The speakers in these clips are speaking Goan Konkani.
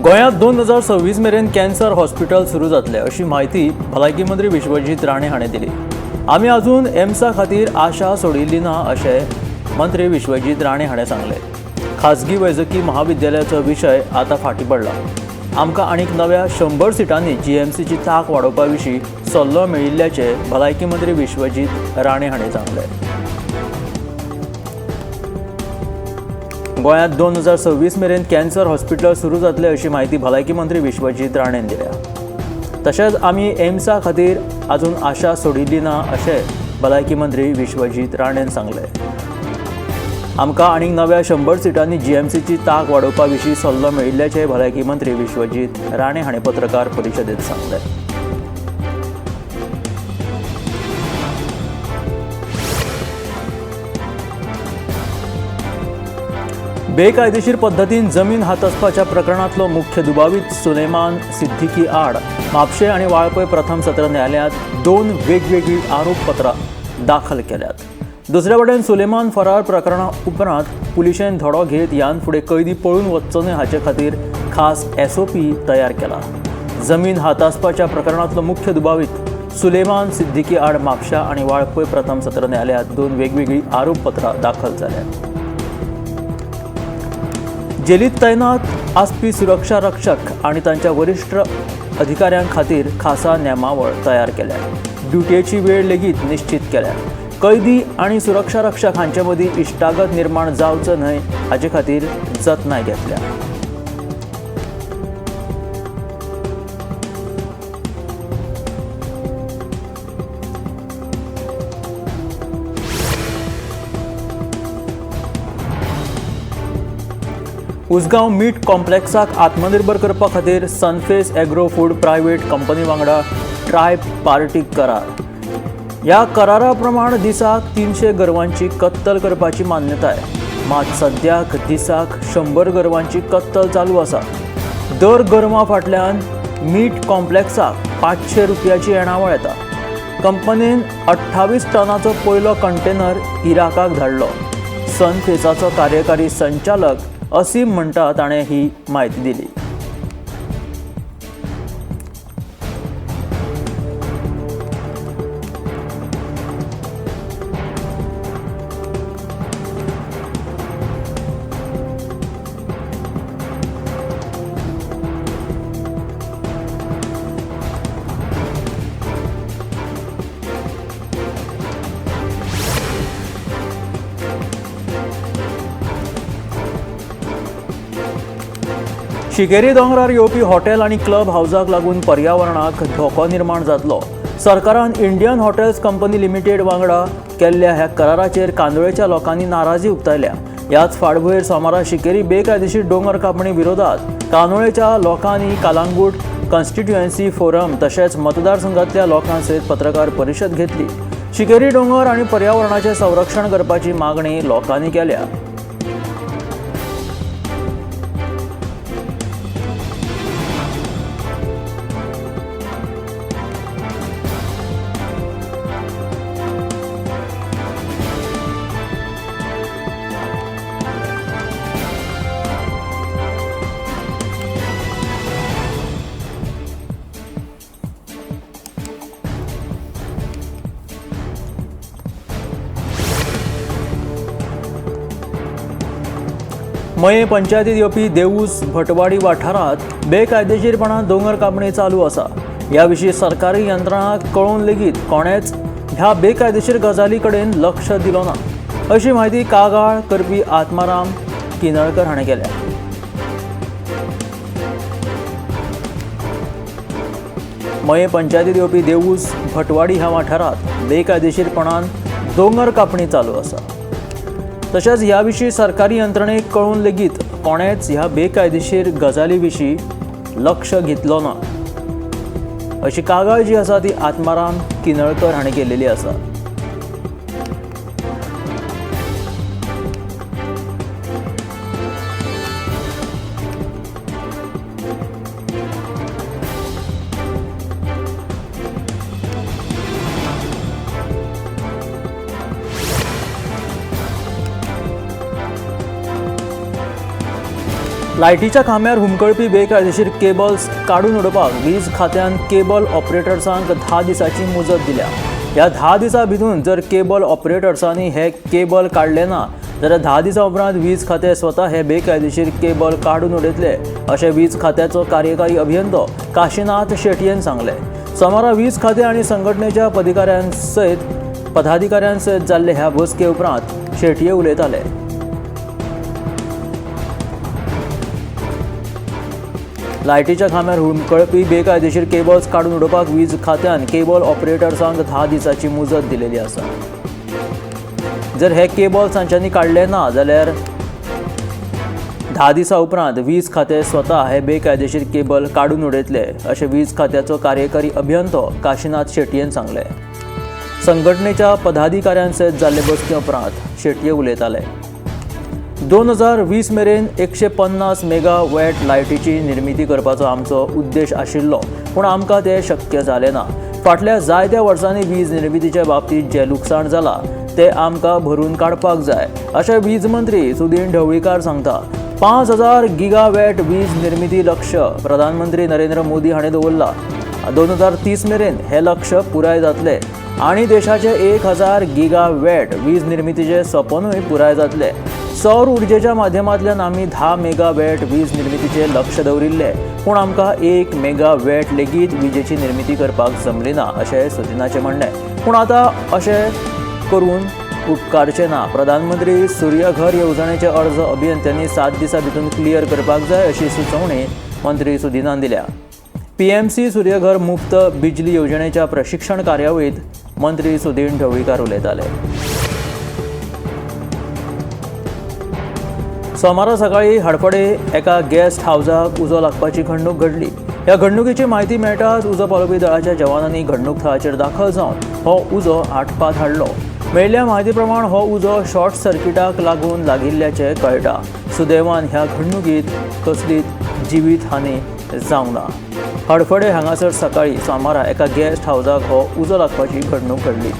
गोंयांत 2026 मेरेन कॅन्सर हॉस्पिटल सुरू जातले अशी म्हायती भलायकी मंत्री विश्वजीत राणे हाणें दिली. आमी अजून एम्सा खातीर आशा सोडिल्ली ना अशें मंत्री विश्वजीत राणे हाणें सांगलें. खाजगी वैजकी महाविद्यालयाचो विशय आतां फाटीं पडला. आमकां आनीक नव्या 100 सिटांनी जीएमसीची तांक वाडोवपा विशीं सल्लो मेळिल्ल्याचें भलायकी मंत्री विश्वजीत राणे हाणें सांगलें. गोंयांत 2026 मेरेन कॅन्सर हॉस्पिटल सुरू जातले अशी म्हायती भलायकी मंत्री विश्वजीत राणेन दिल्या. तशेंच आमी एम्सा खातीर अजून आशा सोडिल्ली ना अशें भलायकी मंत्री विश्वजीत राणेन सांगलें. आमकां आनीक नव्या 100 सिटांनी जीएमसीची तांक वाडोवपा विशीं सल्लो मेळिल्ल्याचें भलायकी मंत्री विश्वजीत राणे हाणें पत्रकार परिशदेंत सांगलें. बेकायदेशीर पद्दतीन जमीन हातासपाच्या प्रकरणांतलो मुख्य दुबावीत सुलेमान सिद्दीकी आड म्हापशें आनी वाळपय प्रथम सत्र न्यायालयांत 2 वेगवेगळीं आरोपपत्रां दाखल केल्यात. दुसरे वटेन सुलेमान फरार प्रकरणा उपरांत पुलिशेन धडो घेत ह्यान फुडें कैदी पळून वचचो न्हय हाचे खातीर खास एसओपी तयार केला. जमीन हातासपाच्या प्रकरणांतलो मुख्य दुबावीत सुलेमान सिद्दीकी आड म्हापशा आनी वाळपय प्रथम सत्र न्यायालयांत 2 वेगवेगळीं आरोपपत्रां दाखल जाल्यात. जेलीत तैनात आसपी सुरक्षा रक्षक आनी तांच्या वरिश्ठ अधिकाऱ्यां खातीर खासा नेमावळ तयार केल्या. ड्युटेची वेळ लेगीत निश्चित केल्या. कैदी आनी सुरक्षा रक्षक हांचे मदीं इश्टागत निर्माण जावचो न्हय हाचे खातीर जतनाय घेतल्या. उसगांव मीट कॉम्प्लेक्साक आत्मनिर्भर करपा खातीर Sunface agro food private company वांगडा ट्राय पार्टी करार. ह्या करारा प्रमाण दिसाक 300 गोरवांची कत्तल करपाची मान्यताय. मात सद्याक दिसाक 100 गोरवांची कत्तल चालू आसा. दर गोरवां फाटल्यान मीट कॉम्प्लेक्साक 500 रुपयाची येणावळ येता. कंपनीन 28 टनाचो पयलो कंटेनर इराकाक धाडलो. सनफेसाचो कार्यकारी संचालक असीम म्हणटा ताणें ही म्हायती दिली. शिकेरी दोंगरार येवपी हॉटेल आनी क्लब हावजाक लागून पर्यावरणाक धोको निर्माण जातलो. सरकारान इंडियन हॉटेल्स कंपनी लिमिटेड वांगडा केल्ल्या ह्या कराराचेर कांदोळेच्या लोकांनी नाराजी उक्तायल्या. ह्याच फाटभुंयेर सोमारा शिकेरी बेकायदेशीर दोंगर कापणी विरोधात कांदोळेच्या लोकांनी कालांगूट कॉन्स्टिट्युएन्सी फोरम तशेंच मतदारसंघातल्या लोकां सयत पत्रकार परिशद घेतली. शिकेरी दोंगर आनी पर्यावरणाचें संरक्षण करपाची मागणी लोकांनी केल्या. मयें पंचायतीत येवपी देवूस भटवाडी वाठारांत बेकायदेशीरपणान दोंगर कापणी चालू आसा. ह्या विशीं सरकारी यंत्रणांक कळोवन लेगीत कोणेच ह्या बेकायदेशीर गजाली कडेन लक्ष दिलो ना अशी म्हायती कागाळ करपी आत्माराम किनळकर हाणें केल्या. मयें पंचायतीत येवपी देवूस भटवाडी ह्या वाठारांत बेकायदेशीरपणान दोंगर कापणी चालू आसा. तशेंच ह्या विशीं सरकारी यंत्रणेक कळून लेगीत कोणेच ह्या बेकायदेशीर गजाली विशीं लक्ष घेतलो ना अशी कागाळ जी आसा ती आत्माराम किनळकर हाणें केलेली आसा. लायटीच्या खांब्यार हुमकळपी बेकायदेशीर केबल्स काडून उडोवपाक वीज खात्यान केबल ऑपरेटर्सांक 10 दिसांची मुजत दिल्या. ह्या 10 दिसां भितून जर केबल ऑपरेटर्सांनी हे केबल काडले ना जाल्यार 10 दिसां उपरांत वीज खातें स्वता हे बेकायदेशीर केबल काडून उडयतले अशें वीज खात्याचो कार्यकारी अभियंतो काशीनाथ शेटयेन सांगलें. सोमारा वीज खातें आनी संघटनेच्या पदाधिकाऱ्यांसयत जाल्ले ह्या बसके उपरांत शेटये उलयताले. लायटीच्या खांब्यार हुमकळपी बेकायदेशीर केबल्स काडून उडोवपाक वीज खात्यान केबल ऑपरेटर्सांक 10 दिसांची मुजत दिलेली आसा. जर हे केबल्स तांच्यांनी काडले ना जाल्यार 10 दिसां उपरांत वीज खातें स्वता हे बेकायदेशीर केबल काडून उडयतले अशें वीज खात्याचो कार्यकारी अभियंतो काशीनाथ शेटयेन सांगलें. संघटनेच्या पदाधिकाऱ्यांसयत जाल्ले बसके उपरांत शेटये उलयताले. 2020 मेरेन 150 मेगावॅट लायटीची निर्मिती करपाचो आमचो उद्देश आशिल्लो, पूण आमकां तें शक्य जालें ना. फाटल्या जायत्या वर्सांनी वीज निर्मितीच्या बाबतींत जें लुकसाण जालां तें आमकां भरून काडपाक जाय अशें वीज मंत्री सुदीन ढवळीकार सांगता. 5000 गिगावॅट वीज निर्मिती लक्ष्य प्रधानमंत्री नरेंद्र मोदी हाणें दवरलां. 2030 मेरेन हें लक्ष्य पुराय जातलें आनी देशाचे 1000 गिगावॅट वीज निर्मितीचें सपनूय पुराय जातलें. सौर उर्जेच्या माध्यमांतल्यान आमी 10 मेगावॅट वीज निर्मितीचें लक्ष्य दवरिल्लें, पूण आमकां 1 मेगावॅट लेगीत विजेची निर्मिती करपाक जमली ना अशें सुदिनाचें म्हणणें. पूण आतां अशें करून उपकारचें ना. प्रधानमंत्री सूर्यघर येवजणेचे अर्ज अभियंत्यांनी 7 दिसां भितर क्लियर करपाक जाय अशी सुचोवणी मंत्री सुदिनान दिल्या. पीएमसी सूर्यघर मुफ्त बिजली येवजणेच्या प्रशिक्षण कार्यावळींत मंत्री सुदीन ढवळीकार उलयताले. सोमारा सकाळी हडफडे एका गेस्ट हावजाक उजो लागपाची घडणूक घडली. ह्या घडणुकेची म्हायती मेळटाच उजो पालोवपी दळाच्या जवानांनी घडणूक थळाचेर दाखल जावन हो उजो आटपात हाडलो. मेळिल्ल्या म्हायती प्रमाण हो उजो शॉर्ट सर्किटाक लागून लागिल्ल्याचें कळटा. सुदैवान ह्या घडणुकीत कसलीच जिवीत हानी जावंक ना. हडफडे हांगासर सकाळी सोमारा एका गेस्ट हावजाक हो उजो लागपाची घडणूक घडली.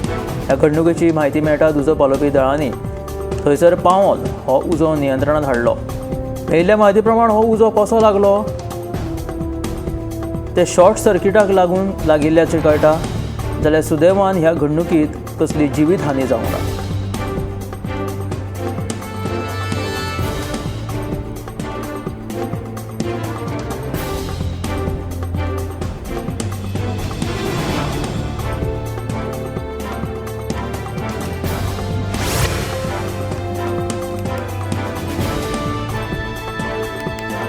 ह्या घडणुकेची म्हायती मेळटाच उजो पालोवपी दळांनी थंयसर पावोन हो उजो नियंत्रणांत हाडलो. मेळिल्ल्या म्हायती प्रमाण हो उजो कसो लागलो ते शॉर्ट सर्किटाक लागून लागिल्ल्याचें कळटा. जाल्यार सुदैवान ह्या घडणुकीत कसली जिवीत हानी जावंक ना.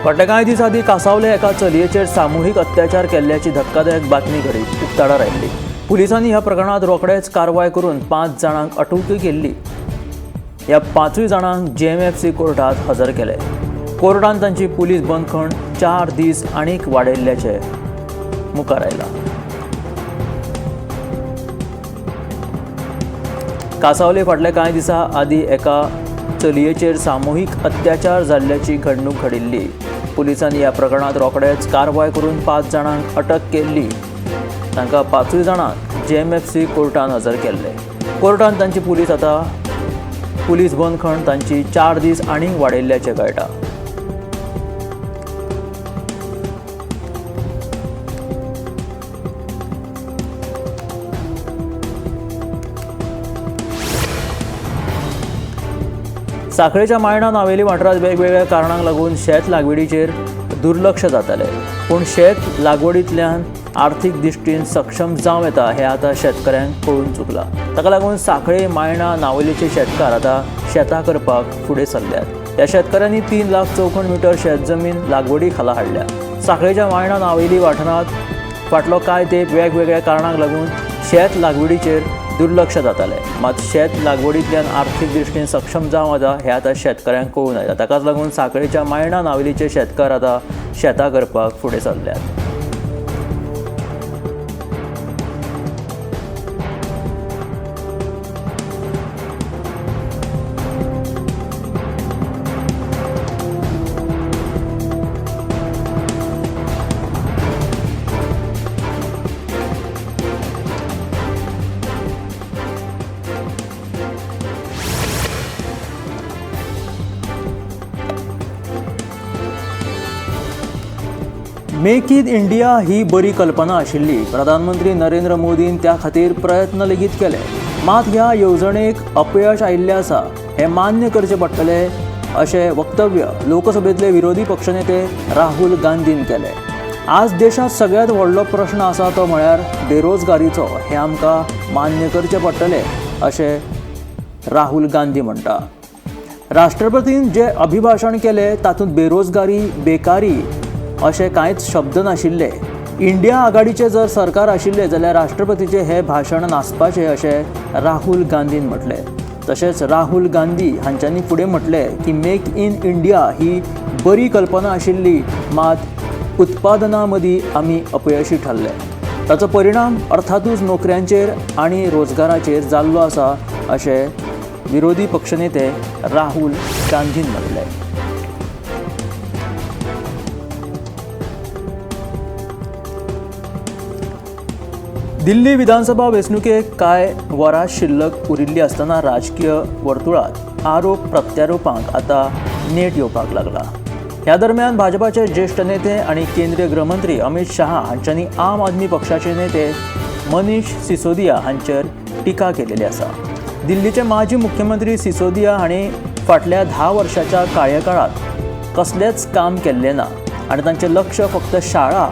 फाटल्या कांय दीस आदीं कासावले एका चलयेचेर सामुहीक अत्याचार केल्ल्याची धक्कादायक बातमी घडीत उक्ताडार आयिल्ली. पुलिसांनी ह्या प्रकरणांत रोखडेच कारवाय करून 5 जाणांक अटकूय केल्ली. ह्या 5 जाणांक जेएमएफसी कोर्टांत हजर केले. कोर्टान तांची पुलीस बंदखण 4 दीस आनीक वाडयल्ल्याचें मुखार आयलां. कासावले फाटल्या कांय दिसां आदीं एका चलयेचेर सामुहीक अत्याचार जाल्ल्याची घडणूक घडिल्ली. पुलिसांनी ह्या प्रकरणांत रोखडेच कारवाय करून 5 जाणांक अटक केल्ली. तांकां 5 जाणांक जेएमएफसी कोर्टान हजर केल्ले. कोर्टान तांची पुलीस बंदखण तांची 4 दीस आनीक वाडयल्ल्याचें कळटा. साखळेच्या मायणा नावेली वाठारांत वेगवेगळ्या कारणांक लागून शेत लागवडीचेर दुर्लक्ष जातालें, पूण शेत लागवडींतल्यान आर्थीक दृश्टीन सक्षम जावं येता हें आतां शेतकऱ्यांक कळून चुकलां. ताका लागून साखळे मायणा नावेलीचे शेतकार आतां शेतां करपाक फुडें सरल्यात. ह्या शेतकऱ्यांनी 3 लाख चौखण मिटर शेत जमीन लागवडी खाला हाडल्या. साखळेच्या मायणा नावेली वाठारांत फाटलो कांय तेंप वेगवेगळ्या कारणांक लागून शेत लागवडीचेर दुर्लक्ष जातालें, मात शेत लागवडींतल्यान आर्थीक दृश्टीन सक्षम जावं येता हें आतां शेतकऱ्यांक कळून आयलां. ताकाच लागून साखळेच्या मायणा नावेलीचे शेतकार आतां शेतां करपाक फुडें सरल्यात. मेक इन इंडिया ही बरी कल्पना आशिल्ली. प्रधानमंत्री नरेंद्र मोदीन त्या खातीर प्रयत्न लेगीत केले, मात ह्या येवजणेक अपयश आयिल्लें आसा हें मान्य करचें पडटलें अशें वक्तव्य लोकसभेंतले विरोधी पक्षनेते राहुल गांधीन केलें. आज देशांत सगळ्यांत व्हडलो प्रश्न आसा तो म्हळ्यार बेरोजगारीचो, हें आमकां मान्य करचें पडटलें अशें राहुल गांधी म्हणटा. राष्ट्रपतीन जे अभिभाशण केलें तातूंत बेरोजगारी, बेकारी अशे कांयच शब्द नाशिल्ले. इंडिया आघाडीचें जर सरकार आशिल्लें जाल्यार राष्ट्रपतीचें हें भाशण नासपाचें अशें राहुल गांधीन म्हटलें. तशेंच राहुल गांधी हांच्यांनी फुडें म्हटलें की मेक इन इंडिया ही बरी कल्पना आशिल्ली, मात उत्पादना मदीं आमी अपयशी ठरले. ताचो परिणाम अर्थातूच नोकऱ्यांचेर आनी रोजगाराचेर जाल्लो आसा अशें विरोधी पक्षनेते राहुल गांधीन म्हटलें. दिल्ली विधानसभा वेंचणुकेक कांय वरां शिल्लक उरिल्ली आसतना राजकीय वर्तुळांत आरोप प्रत्यारोपांक आतां नेट येवपाक लागला. ह्या दरम्यान भाजपाचे ज्येश्ठ नेते आनी केंद्रीय गृहमंत्री अमित शहा हांच्यांनी आम आदमी पक्षाचे नेते मनीष सिसोदिया हांचेर टिका केलेली आसा. दिल्लीचे माजी मुख्यमंत्री सिसोदिया हांणी फाटल्या 10 वर्सांच्या कार्यकाळांत कसलेंच काम केल्लें ना आनी तांचें लक्ष फक्त शाळा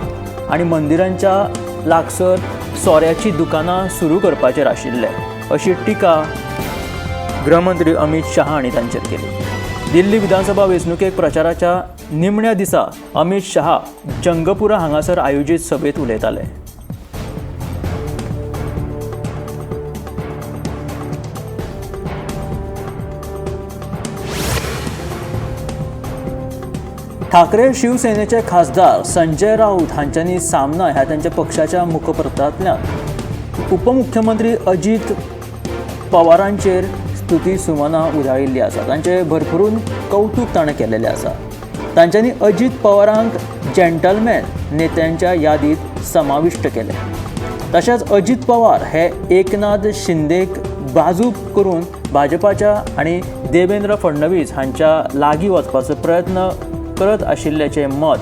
आनी मंदिरांच्या लागसर सोऱ्याची दुकानां सुरू करपाचेर आशिल्लें अशी टिका गृहमंत्री अमित शहा हांणी तांचेर केली. दिल्ली विधानसभा वेंचणुकेक प्रचाराच्या निमण्या दिसा अमित शहा जंगपुरा हांगासर आयोजीत सभेंत उलयताले. ठाकरे शिवसेनेचे खासदार संजय राऊत हांच्यांनी सामना ह्या तांच्या पक्षाच्या मुखपत्रांतल्यान उपमुख्यमंत्री अजित पवारांचेर स्तुती सुमना उधळिल्ली आसा. तांचें भरभरून कौतूक ताणें केलेलें आसा. तांच्यांनी अजित पवारांक जेंटलमॅन नेत्यांच्या यादीत समाविश्ट केलें. तशेंच अजित पवार हे एकनाथ शिंदेक बाजू करून भाजपाच्या आनी देवेंद्र फडणवीस हांच्या लागीं वचपाचो प्रयत्न करत आशिल्ल्याचें मत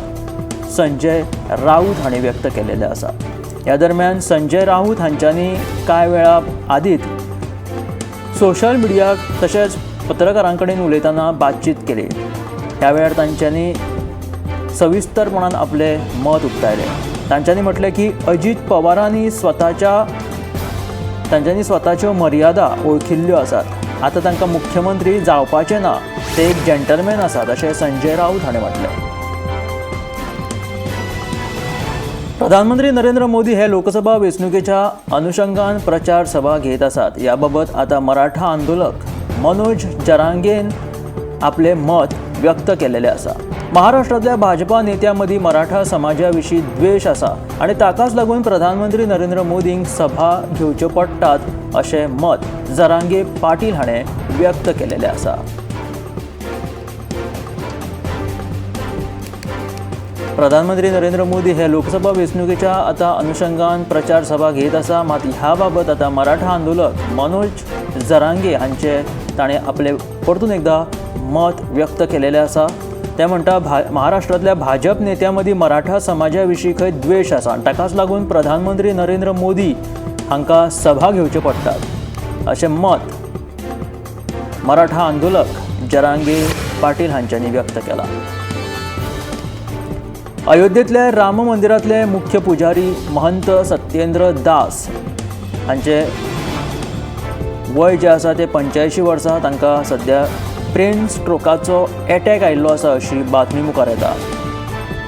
संजय राऊत हांणी व्यक्त केलेलें आसा. ह्या दरम्यान संजय राऊत हांच्यांनी कांय वेळा आदींच सोशल मिडियाक तशेंच पत्रकारां कडेन उलयतना बातचीत केली. ह्या वेळार तांच्यांनी सविस्तरपणान आपलें मत उक्तायलें. तांच्यांनी म्हटलें की अजित पवारांनी तांच्यांनी स्वताच्यो मर्यादा वळखिल्ल्यो आसात. आतां तांकां मुख्यमंत्री जावपाचें ना, ते एक जेंटलमॅन आसात अशें संजय राऊत हाणें म्हटलें. प्रधानमंत्री नरेंद्र मोदी हे लोकसभा वेंचणुकेच्या अनुशंगान प्रचार सभा घेत आसात. ह्या बाबत आतां मराठा आंदोलक मनोज जरांगेन आपलें मत व्यक्त केलेलें आसा. महाराष्ट्रांतल्या भाजपा नेत्यां मदीं मराठा समाजा विशीं द्वेश आसा आनी ताकाच लागून प्रधानमंत्री नरेंद्र मोदींक सभा घेवच्यो पडटात अशें मत जरांगे पाटील हाणें व्यक्त केलेलें आसा. प्रधानमंत्री नरेंद्र मोदी हे लोकसभा वेंचणुकेच्या आतां अनुशंगान प्रचार सभा घेत आसा. मात ह्या बाबत आतां मराठा आंदोलक मनोज जरांगे हांचे ताणें आपलें परतून एकदां मत व्यक्त केलेलें आसा. ते म्हणटा महाराष्ट्रांतल्या भाजप नेत्यां मदीं मराठा समाजा विशीं खंय द्वेश आसा आनी ताकाच लागून प्रधानमंत्री नरेंद्र मोदी हांकां सभा घेवच्यो पडटात अशें मत मराठा आंदोलक जरांगे पाटील हांच्यांनी व्यक्त केलां. अयोध्येंतल्या राम मंदिरांतले मुख्य पुजारी महंत सत्येंद्र दास हांचे वय जें आसा तें 85 वर्सां. तांकां सद्या ब्रेन स्ट्रोकाचो एटॅक आयिल्लो आसा अशी बातमी मुखार येता.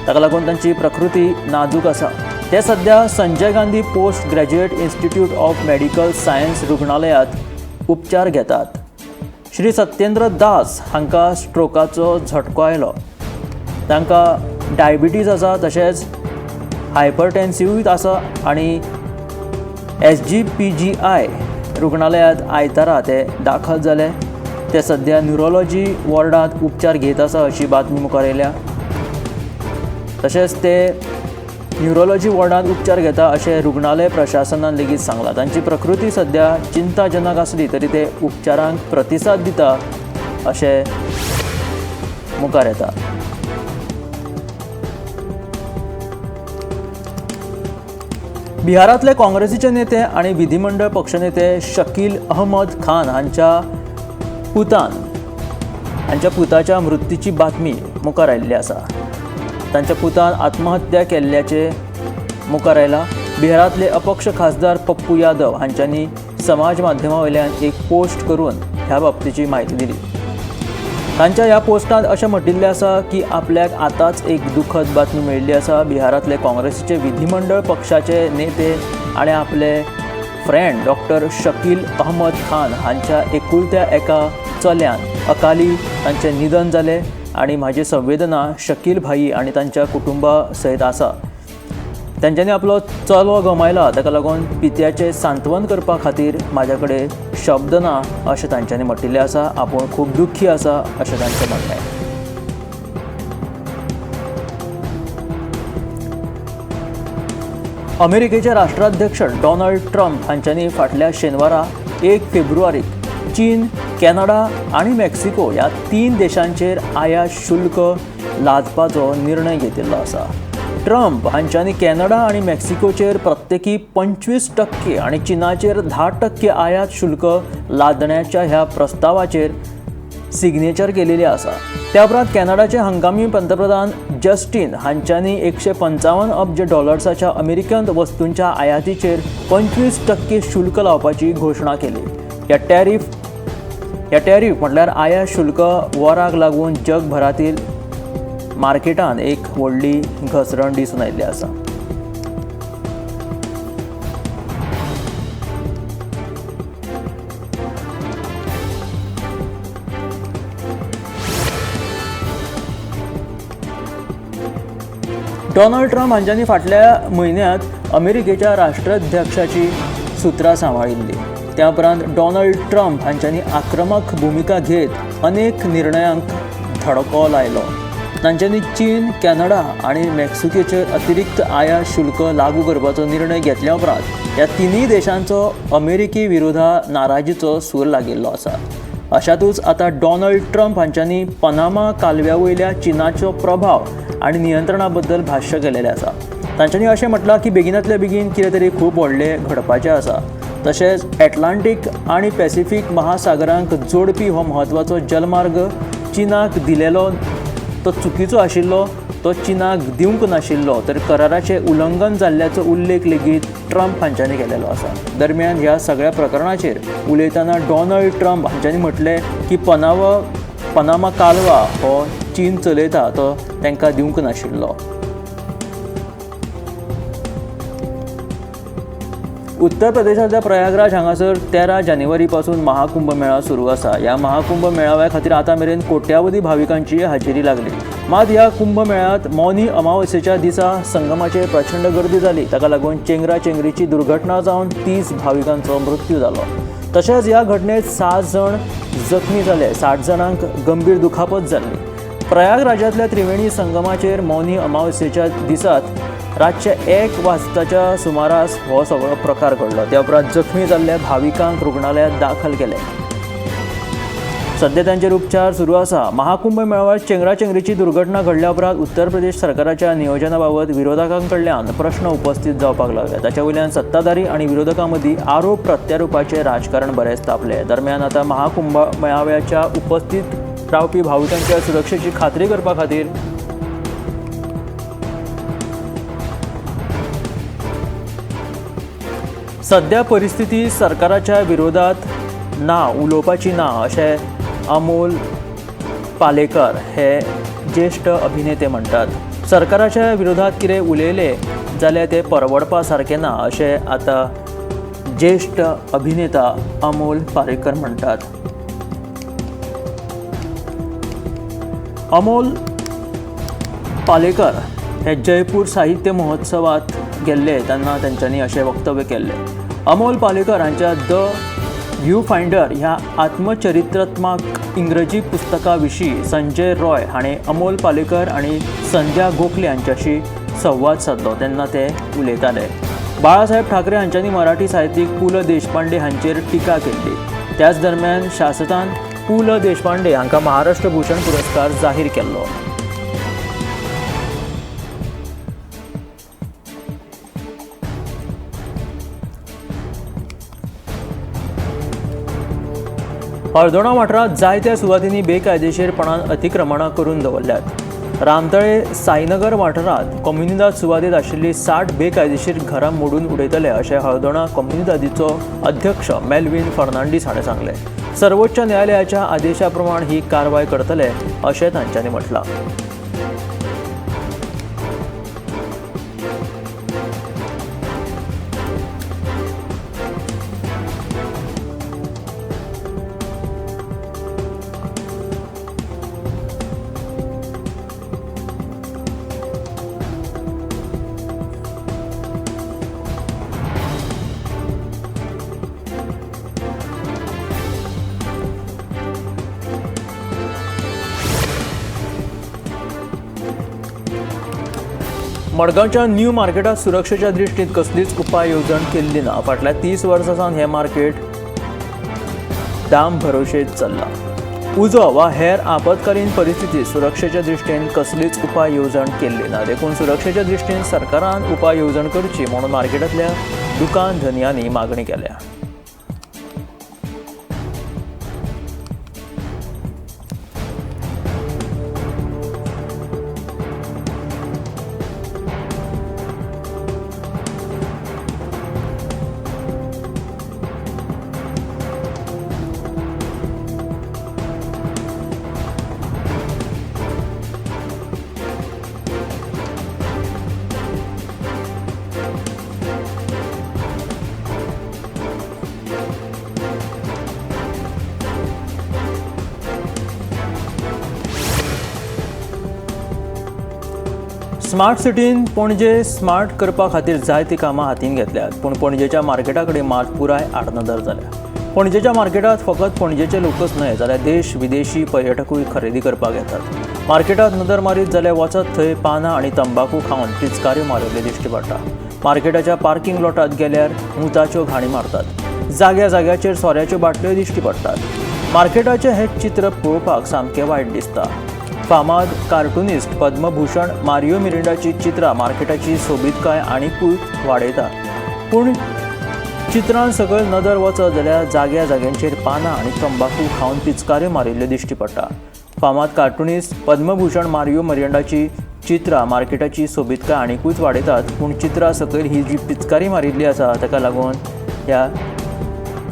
ताका लागून तांची प्रकृती नाजूक आसा. ते सद्या Sanjay Gandhi post graduate institute of medical science रुग्णालयांत उपचार घेतात. श्री सत्येंद्र दास हांकां स्ट्रोकाचो झटको आयलो. तांकां डायबिटीज आसा, तशेंच हायपरटेन्सिवूय आसा आनी SGPGI रुग्णालयांत आयतारा ते दाखल जाले. ते सद्या न्युरोलॉजी वॉर्डांत उपचार घेत आसा अशी बातमी मुखार येयल्या. तशेंच ते न्युरोलॉजी वॉर्डांत उपचार घेता अशें रुग्णालय प्रशासनान लेगीत सांगलां. तांची प्रकृती सद्या चिंताजनक आसली तरी ते उपचारांक प्रतिसाद दिता अशें मुखार येता. बिहारांतले काँग्रेसीचे नेते आनी विधिमंडळ पक्षनेते शकील अहमद खान हांच्या पुताच्या मृत्यूची बातमी मुखार आयिल्ली आसा. तांच्या पुतान आत्महत्या केल्ल्याचे मुखार आयला. बिहारांतले अपक्ष खासदार पप्पू यादव हांच्यांनी समाज माध्यमा वयल्यान एक पोस्ट करून ह्या बाबतीची म्हायती दिली. तांच्या ह्या पोस्टांत अशें म्हटिल्लें आसा की आपल्याक आतांच एक दुखद बातमी मेळिल्ली आसा. बिहारांतले काँग्रेसीचे विधिमंडळ पक्षाचे नेते आनी आपले फ्रेंड डॉक्टर शकील अहमद खान हांच्या एकुलत्या एका चल्यान अकाली तांचें निधन जालें आनी म्हाजी संवेदना शकील भाई आनी तांच्या कुटुंबा सयत आसा. तांच्यांनी आपलो चलो गमायला, ताका लागून पित्याचें सांत्वन करपा खातीर म्हाज्या कडेन शब्द ना अशें तांच्यांनी म्हटिल्लें आसा. आपूण खूब दुख्खी आसा अशें तांचें म्हणणें. अमेरिकेचे राष्ट्राध्यक्ष डोनाल्ड ट्रम्प हांच्यांनी फाटल्या शेनवारा 1 फेब्रुवारीक चीन, कॅनडा आनी मेक्सिको ह्या 3 देशांचेर आयात शुल्क लादपाचो निर्णय घेतिल्लो आसा. ट्रम्प हांच्यांनी कॅनडा आनी मेक्सिकोचेर प्रत्येकी 25% आनी चीनाचेर 10% आयात शुल्क लादण्याच्या ह्या प्रस्तावाचेर सिग्नेचर केलेली आसा. त्या उपरांत कॅनडाचे हंगामी पंतप्रधान जस्टीन हांच्यांनी 155 अब्ज डॉलर्साच्या अमेरिकन वस्तूंच्या आयातीचेर 25% शुल्क लावपाची घोशणा केली. ह्या टॅरीफ म्हटल्यार आयात शुल्क वराक लागून जगभरातील मार्केटान एक व्हडली घसरण दिसून आयिल्ली आसा. डोनाल्ड ट्रम्प हांच्यांनी फाटल्या म्हयन्यांत अमेरिकेच्या राष्ट्राध्यक्षाची सुत्रां सांबाळिल्ली. त्या उपरांत डोनाल्ड ट्रम्प हांच्यांनी आक्रमक भुमिका घेत अनेक निर्णयांक धडको लायलो. तांच्यांनी चीन, कॅनडा आनी मेक्सिकोचेर अतिरिक्त आयात शुल्क लागू करपाचो निर्णय घेतल्या उपरांत ह्या तिनूय देशांचो अमेरिकी विरोधा नाराजीचो सूर लागिल्लो आसा. अशातूच आतां डोनाल्ड ट्रम्प हांच्यांनी पनामा कालव्या वयल्या चीनाचो प्रभाव आनी नियंत्रणा बद्दल भाश्य केलेलें आसा. तांच्यांनी अशें म्हटलां की बेगिनांतल्या बेगीन कितें तरी खूब व्हडलें घडपाचें आसा. तशेंच एटलांटीक आनी पॅसिफीक महासागरांक जोडपी हो म्हत्वाचो जलमार्ग चीनाक दिलेलो तो चुकीचो आशिल्लो, तो चीनाक दिवंक नाशिल्लो, तर कराराचें उल्लंघन जाल्ल्याचो उल्लेख लेगीत ट्रम्प हांच्यांनी केलेलो आसा. दरम्यान ह्या सगळ्या प्रकरणाचेर उलयतना डोनाल्ड ट्रम्प हांच्यांनी म्हटलें की पनामा कालवा हो चीन चलयता तो तांकां दिवंक नाशिल्लो. उत्तर प्रदेशांतल्या प्रयागराज हांगासर 13 जानेवारी पासून महाकुंभ मेळा सुरू आसा. ह्या महाकुंभ मेळाव्या खातीर आतां मेरेन कोट्यावधी भाविकांची हाजेरी लागली. मात ह्या कुंभ मेळ्यांत मौनी अमावस्येच्या दिसा संगमाचेर प्रचंड गर्दी जाली. ताका लागून चेंगरा चेंगरीची दुर्घटना जावन 30 भाविकांचो मृत्यू जालो. तशेंच ह्या घटनेत 7 जाण जखमी जाले, 60 जाणांक गंभीर दुखापत जाल्ली. प्रयागराजांतल्या त्रिवेणी संगमाचेर मौनी अमावस्येच्या दिसात रातच्या 1 वाजताच्या सुमारास हो सगळो प्रकार घडलो. त्या उपरांत जखमी जाल्ल्या भाविकांक रुग्णालयांत दाखल केले. सध्या तांचेर उपचार सुरू आसा. महाकुंभ मेळाव्यात चेंगराचेंगरीची दुर्घटना घडल्या उपरांत उत्तर प्रदेश सरकाराच्या नियोजना बाबत विरोधकां कडल्यान प्रश्न उपस्थित जावपाक लागले. ताच्या वयल्यान सत्ताधारी आनी विरोधकां मदीं आरोप प्रत्यारोपाचें राजकारण बरेंच तापलें. दरम्यान आतां महाकुंभ मेळाव्याच्या उपस्थित रावपी भाविकांच्या सुरक्षेची खात्री करपा खातीर सध्या परिस्थिती सरकाराच्या विरोधात ना उलोवपाची ना अशें अमोल पालेकर हे ज्येश्ठ अभिनेते म्हणटात. सरकाराच्या विरोधात कितें उलयले जाल्यार ते परवडपा सारकें ना अशें आतां ज्येश्ठ अभिनेता अमोल पालेकर म्हणटात. अमोल पालेकर हे जयपूर साहित्य महोत्सवात गेल्ले तेन्ना तांच्यांनी अशें वक्तव्य केल्लें. अमोल पालेकर हांच्या the view finder ह्या आत्मचरित्रात्मक इंग्रजी पुस्तका विशीं संजय रॉय हाणें अमोल पालेकर आनी संध्या गोखले हांच्याशी संवाद सादलो तेन्ना ते उलयताले. बाळासाहेब ठाकरे हांच्यांनी मराठी साहित्यीक पु ल देशपांडे हांचेर टिका केल्ली. त्याच दरम्यान शासनान पु ल देशपांडे हांकां महाराष्ट्र भूषण पुरस्कार जाहीर केल्लो. हळदोणा वाठारांत जायत्या सुवातींनी बेकायदेशीरपणान अतिक्रमणां करून दवरल्यात. रामतळे साईनगर वाठारांत कोमुनिदाद सुवातेत आशिल्ली 60 बेकायदेशीर घरां मोडून उडयतले अशें हळदोणा कोमुनिदादीचो अध्यक्ष मेल्विन फर्नांडीस हाणें सांगलें. सर्वोच्च न्यायालयाच्या आदेशा प्रमाण ही कारवाय करतले अशें तांच्यांनी म्हटलां. मडगांवच्या न्यू मार्केटात सुरक्षेच्या दृष्टीन कसलीच उपाय येवजण केल्ली ना. फाटल्या 30 वर्सां सावन हें मार्केट दाम भरोशेत चल्लां. उजो वा हेर आपत्कालीन परिस्थितीत सुरक्षेच्या दृष्टीन कसलीच उपाय येवजण केल्ली ना. देखून सुरक्षेच्या दृष्टीन सरकारान उपाय येवजण करची म्हणून मार्केटांतल्या दुकान धनयांनी मागणी केल्या. स्मार्ट सिटीन पणजे स्मार्ट करपा खातीर जायतीं कामां हातीन घेतल्यात, पूण पणजेच्या मार्केटा कडेन मात पुराय आडनदर जाल्या. पणजेच्या मार्केटांत फकत पणजेचे लोकच न्हय जाल्यार देश विदेशी पर्यटकूय खरेदी करपाक येतात. मार्केटांत नदर मारीत जाल्यार वचत थंय पानां आनी तंबाकू खावन पिचकाऱ्यो मारिल्ल्यो दिश्टी पडटा. मार्केटाच्या पार्किंग लॉटांत गेल्यार मुताच्यो घाणी मारतात. जाग्या जाग्याचेर सोऱ्याच्यो बाटल्यो दिश्टी पडटात. मार्केटाचें हें चित्र पळोवपाक सामकें वायट दिसता. फामाद कार्टुनिस्ट पद्मभूषण मारियो मिरिंडाची चित्रां मार्केटाची सोबीतकाय आनीकूय वाडयता, पूण चित्रान सकयल नदर वचत जाल्यार जाग्या जाग्यांचेर पानां आनी तंबाकू खावन पिचकाऱ्यो मारिल्ल्यो दिश्टी पडटा. फामाद कार्टुनिस्ट पद्मभूषण मारियो मिरिंडाची चित्रां मार्केटाची सोबीतकाय आनीकूच वाडयतात, पूण चित्रां सकयल ही जी पिचकारी मारिल्ली आसा ताका लागून ह्या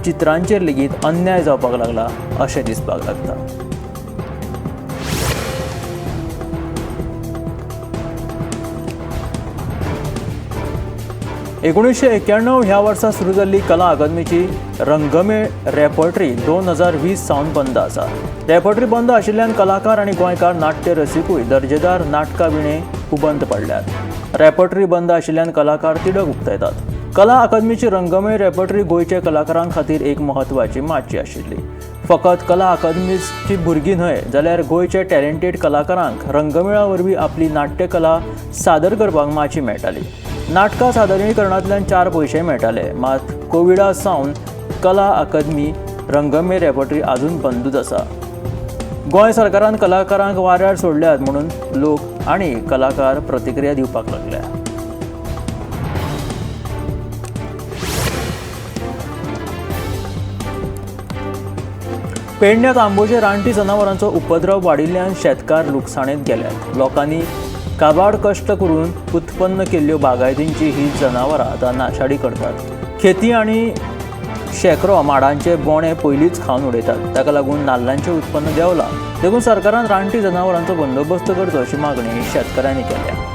चित्रांचेर लेगीत अन्याय जावपाक लागला अशें दिसपाक लागता. 1991 ह्या वर्सा सुरू जाल्ली कला अकादमीची रंगमेळ रेपर्टरी 2020 सावन बंद आसा. रेपर्टरी बंद आशिल्ल्यान कलाकार आनी गोंयकार नाट्य रसिकूय दर्जेदार नाटकां विणें उबंत पडल्यात. रेपर्टरी बंद आशिल्ल्यान कलाकार तिडक उक्तायतात. कला अकादमीची रंगमेळ रेपर्टरी गोंयच्या कलाकारां खातीर एक म्हत्वाची माची आशिल्ली. फकत कला अकादमीची भुरगीं न्हय जाल्यार गोंयच्या टॅलेंटेड कलाकारांक रंगमेळा वरवीं आपली नाट्यकला सादर करपाक माची मेळटाली. नाटकां सादरीकरणांतल्यान 4 पयशे मेळटाले. मात कोविडा सावन कला अकादमी रंगमेळ रेपर्टरी अजून बंदूच आसा. गोंय सरकारान कलाकारांक वाऱ्यार सोडल्यात म्हणून लोक आनी कलाकार प्रतिक्रिया दिवपाक लागल्या. पेडण्यात आंबोजे रानटी जनावरांचो उपद्रव वाडिल्ल्यान शेतकार लुकसाणेंत गेल्यात. लोकांनी काबाड कश्ट करून उत्पन्न केल्ल्यो बागायतींची ही जनावरां आतां नाशाडी करतात. खेती आनी शेकरो माडांचे बोणे पयलींच खावन उडयतात. ताका लागून नाल्लांचें उत्पन्न देंवलां. देखून सरकारान रानटी जनावरांचो बंदोबस्त करचो अशी मागणी शेतकारांनी केल्या.